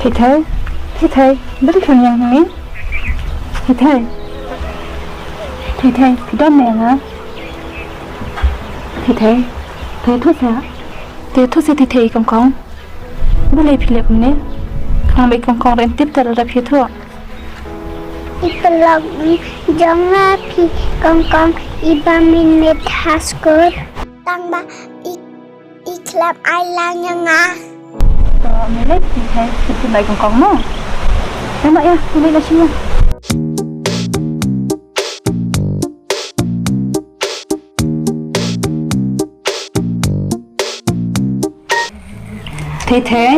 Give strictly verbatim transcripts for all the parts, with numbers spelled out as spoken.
Thei thei, thei thei, balei phi ïeng hangne? Thei thei, thei thei, phi don ne nga? Thei thei, phi ïathuh seh, phi ïathuh seh thei thei kong kong. Balei phi leh kumne? Khnang ba i kong kong ruh in tip te lada phi ïathuh. I paralok jong nga phi kong kong, i bam minit ha skul. Tang ba i I khlem ai lang ïa nga. To, me leit phi, phi leit kong kong mo. Ïa ma ïa, phi leit lashai ïa. Thei thei.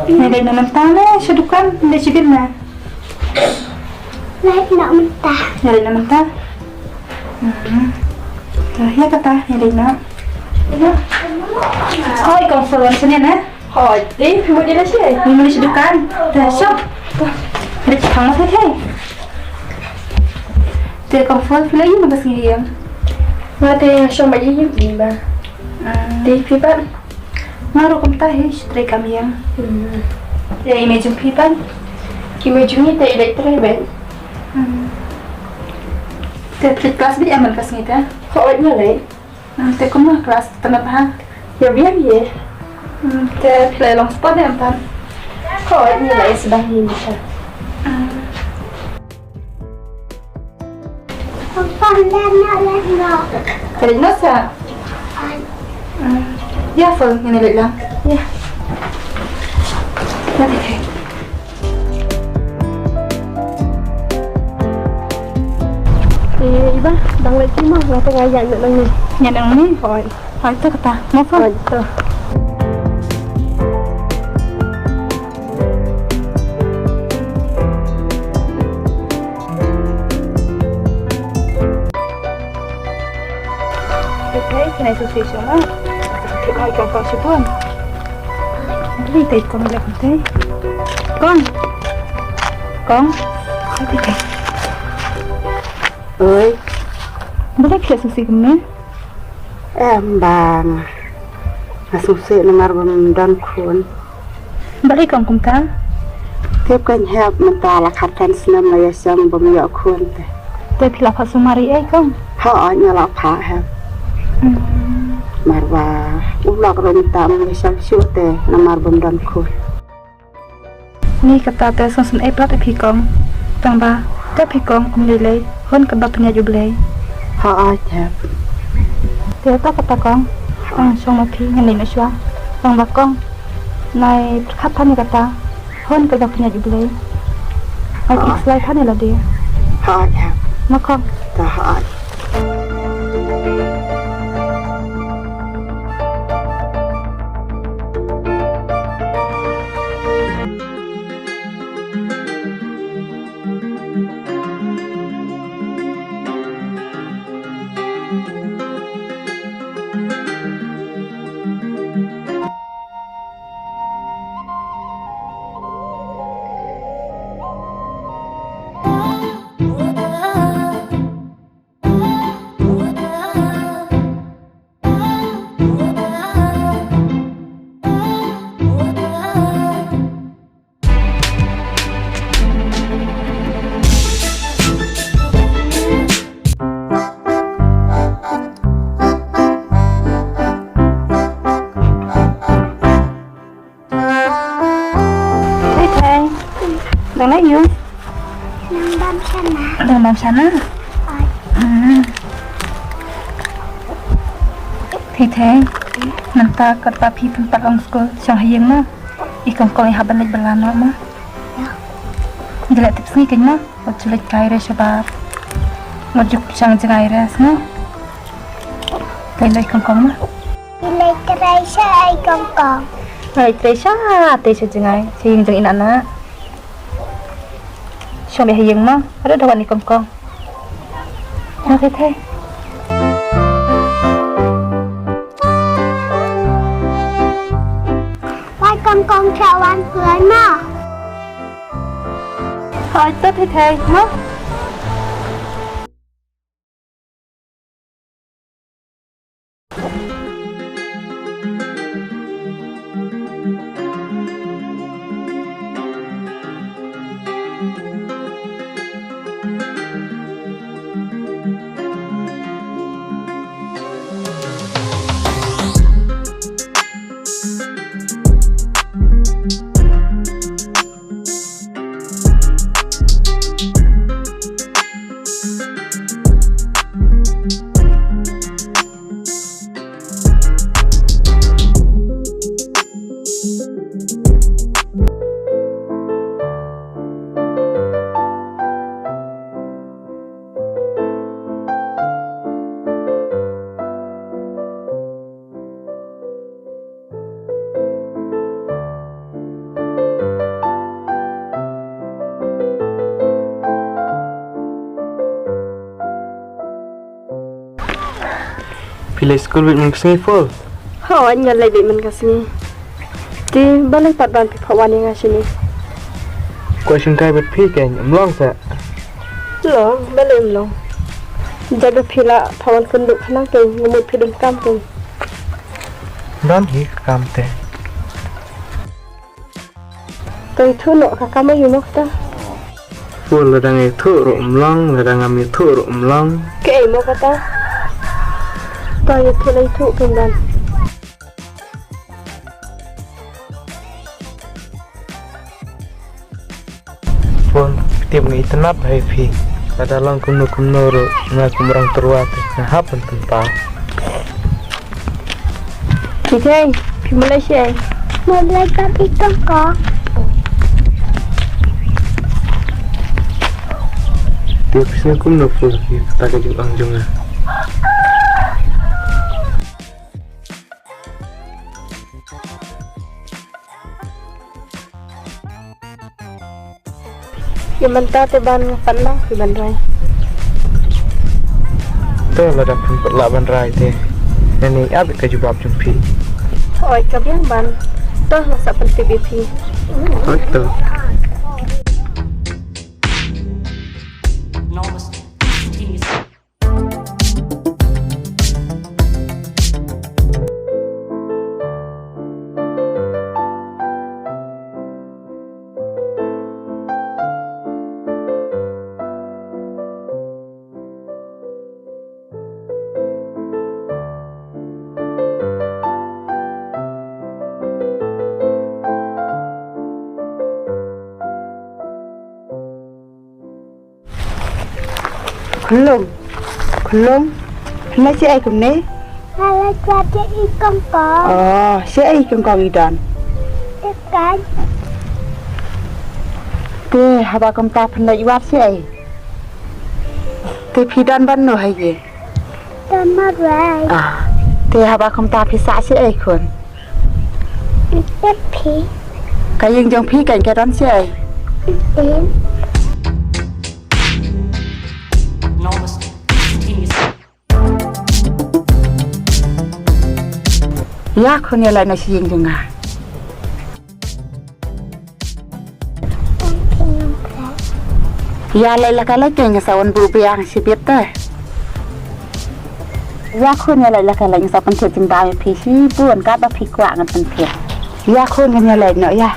Ngi leit noh mynta ne sha dukan, leit sha bill ne? Leit noh mynta. Ngi leit noh mynta. Hmm. Te ïa kata ngi leit noh. Hooid kong Fol, wan shane ne? Hooid, te phi mut ïa lashai? Ngi mut leit sha dukan. Te shong. Te leit shong ma thei thei. Te kong Fol, phi la ïeng ne ba sngi ïeng? Nga te nga shong ba ïeng ïeng ba. Hmm. Te phi pat? Nga ruh kumta hi, shu trei kam ïeng. Hmm. Te i mei jong phi pat? I mei jong ngi te i leit trei beit. Hmm. Te phi leit klas beit em man ka sngi te? Hooid nga leit. Hmm, te kumno klas, itynnad bha? Ïa biang hi. Hmm, te phi la ïalong sport ne em pat? Hooid nga la ïa sdang hi mynta. Hmm. Papa, nda na leit noh. Ka leit noh sa? Ai. Hmm. Ïa Fol, ngin leit lang. Ïa. Ïa, okay. Eh, iba, dang leit ki mo, nga tang ïa nang ni. Ïa nang ni? Hooid. Hooid, to kata. Mo Fol? Hooid, to. Thei thei, kane sushi shuh ma. Thei thei, kong kong shibun. Thei thei, kong leh thei. Kong. Kong. Thei thei. Oi. Balei phi leh sushi kumne? Em, ba nga sngewsih namar bym don khun. Balei kong kumta? Tip, kan hep mynta la khatsan snem la ïashem bym ïoh khun te. Te phi la phah sumar ei kong? Hooid, nga la phah hep. Hmm. Namar ba u lok ruh mynta um ïashem shuh te namar bym don khun. Ni kata te sngewsynei palat ïa phi kong. Tang ba te phi kong kum lei lei, hun katba pynïaid U Blei. Hooid, hep. Te to kata kong. Tang shong ma phi, ngan leit noh shuwa. Tang ba kong, nai pyrkhat than ïa kata, hun katba pynïaid U Blei. Ai phi kslai than ïa lade. Hooid, hep. Ma kong. To hooid. Thei thei. Dang leh aiu? Dang bam shana. Dang bam shana? Oi. Hmm. Thei thei. Mynta katba phi pynpat ong skul, shong ha ïing mo. I kong kong i hap ban leit bylla noh mo. Ïa. Ngi leh tipsngi kein mo. Wat ju leit kai re shabar. Wat ju shang jngai re, sngew? Leit leit kong kong ma. Leit trei sha ei kong kong. Leit trei sha, trei sha jngai. Sha ïing jong i Nana. Shong beit ha ïing ma. Haduh da wan i kong kong. Na thei thei. Wai kong kong, sa wan pyrshah ma. Hooid, to thei thei, mo. Phi leit skul beit man ka sngi, Phul? Hooid, nga leit beit man ka sngi. Te balei pat ban phi phah wan ïa nga shane? Kwah shim kai bad phi kein, ym long sa? Long, balei ym long? Jaka phi la phah wan kynduh khnang kein, nga mut phi donkam kein. Don hi ka kam te. To ïathuh noh, ka kam aïu mo kata? Phul, lada nga ïathuh ruh ym long, lada ngam ïathuh ruh ym long. Kaei mo kata? To ïathuh la ïathuh kein, don. Phul, tip nga itynnad ha ïa phi. Lada long kumno kumno ruh, nga kum u nongtyrwa te nga hap ban pynpaw. Phi Thei, phi mut leit shaei? Mut leit bad i kong ko. Te phi sngew kumno, Phul, ïa kata ka jingong jong nga? Ïa mynta te ban nga pat nang phi ban rai. To lada phim pat lah ban rai te, ngin ïa ap ïa ka jubab jong phi. Hooid, ka biang ban. To nga sa pyntip ïa phi. Hooid to. Khunlung. Khunlung. Phi leit shaei kumne? Nga leit wad ïa i kong ko. Oh, shaei i kong ko i don? Te kan. Te haba kumta phi leit wad shaei? Te phi don bad no ha ïing? Don marwei. Ah, te haba kumta phi sah shaei khun? Te phi? Ka ïing jong phi kan ka don shaei? Te. Ïa khun ïa leit noh sha ïing jong nga. Ïa leit la ka leit, nga sa wan buh biang shibit te. Ïa khun ïa leit la ka leit, nga sa pynthied jingbam ïa phi shibun, katba phi kwah ngan pynthied. Ïa khun, ngan ïa leit noh ïa.